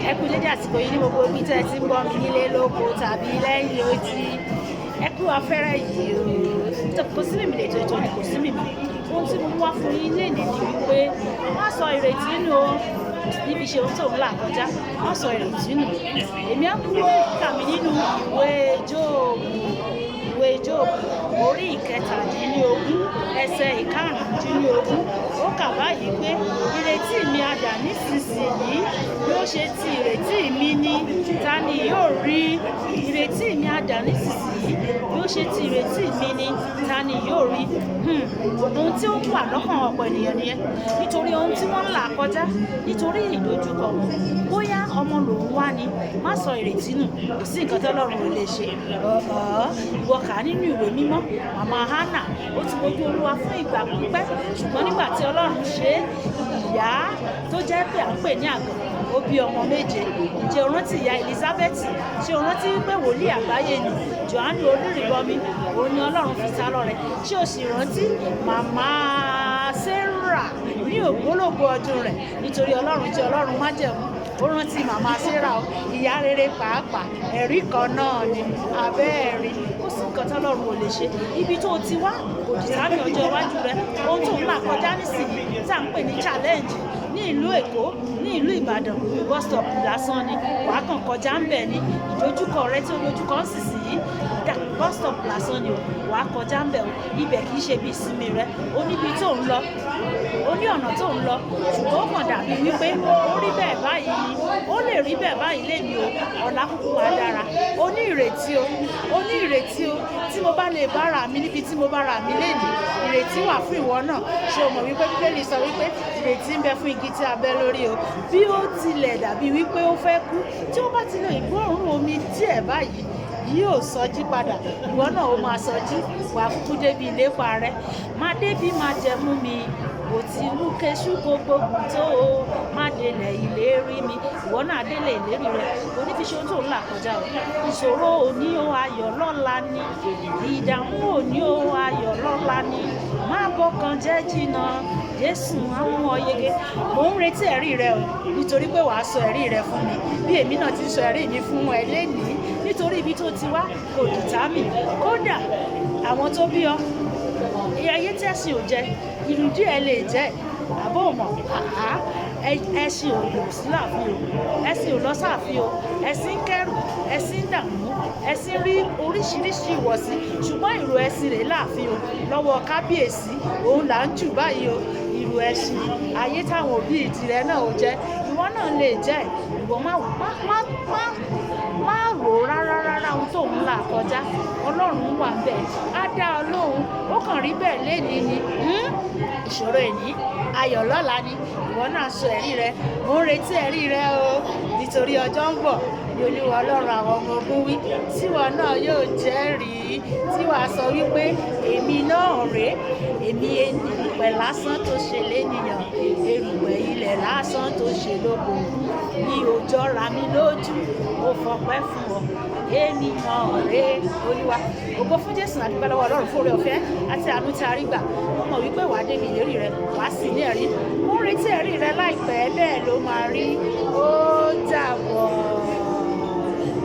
Ẹ kú dédé àsìkò yìí ní gbogbo ibi tẹ́ ẹ ti ń gbọ́ mi, nílé lóko tàbí lẹ́yìn odi. Ẹ kú afẹ́rẹ́ yìí o. Kò sí mímì lè ètò ni kò sí mímì. Ohun tí mo mú wá fún yín lénìí ni wípé má sọ ìrètí nù o níbi ṣe ohun tó ń là kọjá. Má sọ ìrètí nù. Èmi á kúrò kà mí nínú ìwé Jóòbù, ìwé Jóòbù orí 17, ẹsẹ̀ 15. Ó kà báyìí pé, "Ìrètí mi a dà nísinsìnyí, bí ó ṣe ti ìrètí mi ni, ta ni yóò rí?" Ìrètí mi a dà nísinsìnyí, bí ó ṣe ti ìrètí mi ni, ta ni yóò rí? Ohun tí ó wà lọ́kàn ọ̀pọ̀ ènìyàn nìyẹn, nítorí ohun tí wọ́n ń là kọjá, nítorí ìdojúkọ wọn. Bóyá ọmọ lòun wá ni, má sọ ìrètí nù. Kò sí nǹkan tí Ọlọ́run ò lè ṣe. Ìwọ kà á nínú ìwé mímọ́. Màmá Hannah, ó ti wojú Olúwa fún ìgbà pípẹ́, ṣùgbọ́n nígbà tí Ọlọ́run ṣe é, ìyá tó jẹ́ pé à ń pè ní àgàn, ó bí ọmọ méje. Ǹjẹ́ o rántí ìyá Elizabeth? Ṣé o rántí wípé wòlíì àgbáyé ni Jòhánù Onírìbọmi? Òun ni Ọlọ́run fi ta lọ́rẹ. Ṣé o sì rántí màmá Sarah ní ògbólógbòó ọdún rẹ̀? Nítorí Ọlọ́run jẹ́ Ọlọ́run májẹ̀mú, ó rántí màmá Sarah o, ìyá rere pàápàá. Ẹ̀rí kan náà ni abẹ́ ẹ̀rí. Kò sí nǹkan tí Ọlọ́run ò lè ṣe. Ibi tó o ti wá kò determine ọjọ́ iwájú rẹ. Ohun tó ń là kọjá nísìnyí tí à ń pè ní challenge ní ìlú Èkó, ní ìlú Ìbàdàn, bus stop lásán ni wàá kàn kọjá ń bẹ̀ ni. Ìdojúkọ rẹ tí o dojúkọ ń sísìnyí, bus stop lásán ni o, wàá kọjá ń bẹ̀ o. Ibẹ̀ kì í ṣe ibi ìsinmi rẹ. Ó níbi tó ń lọ, ó ní ọ̀nà tó ń lọ, ṣùgbọ́n ó kàn dàbí wípé ó rí bẹ́ẹ̀ báyìí ni. Ó lè rí bẹ́ẹ̀ báyìí léni o, ọ̀la kúkú máa dára. Ó ní ìrètí o, ó ní ìrètí o. Tí mo bá lè bára mi níbi tí mo bára mi lénìí, ìrètí wà fún ìwọ náà. Ṣé o mọ̀ wípé Bíbélì sọ wípé ìrètí ń bẹ fún igi tí a bẹ́ lórí o? Bí ó tilẹ̀ dàbí wípé ó fẹ́ kú, tí ó bá ti lè gbóòórùn omi díẹ̀ báyìí, yóò sọjí padà. Ìwọ náà ó máa sọjí, wà á kúkú débi ìlépa rẹ. Má débi má jẹmú mi, bó ti wú kéṣú kó gbógun tó o, má délẹ̀ ìlérí mi. Ìwọ náà délẹ̀ ìlérí rẹ. Kò ní fi ṣe ohun tó ń là kọjá o. Ìṣòro òní o, ayọ̀ lọ́la ni. Ìdààmú òní o, ayọ̀ lọ́la ni. Má bọ́kàn jẹ́ jìnnà, Jésù á mú ọ yege. Mò ń retí ẹ̀rí rẹ o, nítorí pé wàá sọ ẹ̀rí rẹ fún mi bí èmi náà ti ń sọ ẹ̀rí mi fún ẹ lénìí. Nítorí ibi tó ti wá kò determine. Kódà àwọn tó bí ọ, ayé tí ẹ̀sìn ò jẹ, ìlú díẹ̀ lè jẹ́ àbó mọ̀. Ẹṣin ò lọ sí láàfin o, ẹṣin ò lọ sáàfin o. Ẹṣin ń kẹ́rù, ẹṣin ń dààmú, ẹṣin rí oríṣiríṣi ìwọ̀sí, ṣùgbọ́n ìrù ẹṣin rèé láàfin o lọ́wọ́ kábíyèsí. Òun là ń jù báyìí o, ìrù ẹṣin. Ayé táwọn òbí tirẹ̀ náà ò jẹ́, ìwọ náà lè jẹ́. Ìwọ má má má má má rò rárá rárá. Ohun tó ń là kọjá, Ọlọ́run wà bẹ́ẹ̀, á dá ọ lóhùn. Ó kàn rí bẹ́ẹ̀ lénìí ni. Ìṣòro èní, ayọ̀ lọ́la ni. Ìwọ náà sọ ẹ̀rí rẹ. Mo ń retí ẹ̀rí rẹ o, nítorí ọjọ́ ń bọ̀ ní Olúwa Ọlọ́run àwọn ọmọ ogun wí, tíwọ náà yóò jẹ́rìí, tí wàá sọ wípé, "Èmi náà rèé, èmi erùpẹ̀ lásán tó ṣe lénìyàn, erùpẹ̀ ilẹ̀ lásán tó ṣe lógo. Mi ò jọra mi lójú, mo fọpẹ́ fún ọ, èmi náà rèé, Olúwa." Ògo fún Jésù. A dúpẹ́ lọ́wọ́ Ọlọ́run fún oore ọ̀fẹ́ àti àánú tí a rí gbà. Mo mọ̀ wípé wàá débi ìlérí rẹ, wàá sì ní ẹ̀rí. Mo ń retí ẹ̀rí rẹ láìpẹ́. Bẹ́ẹ̀ ló máa rí. Ó dàbọ̀.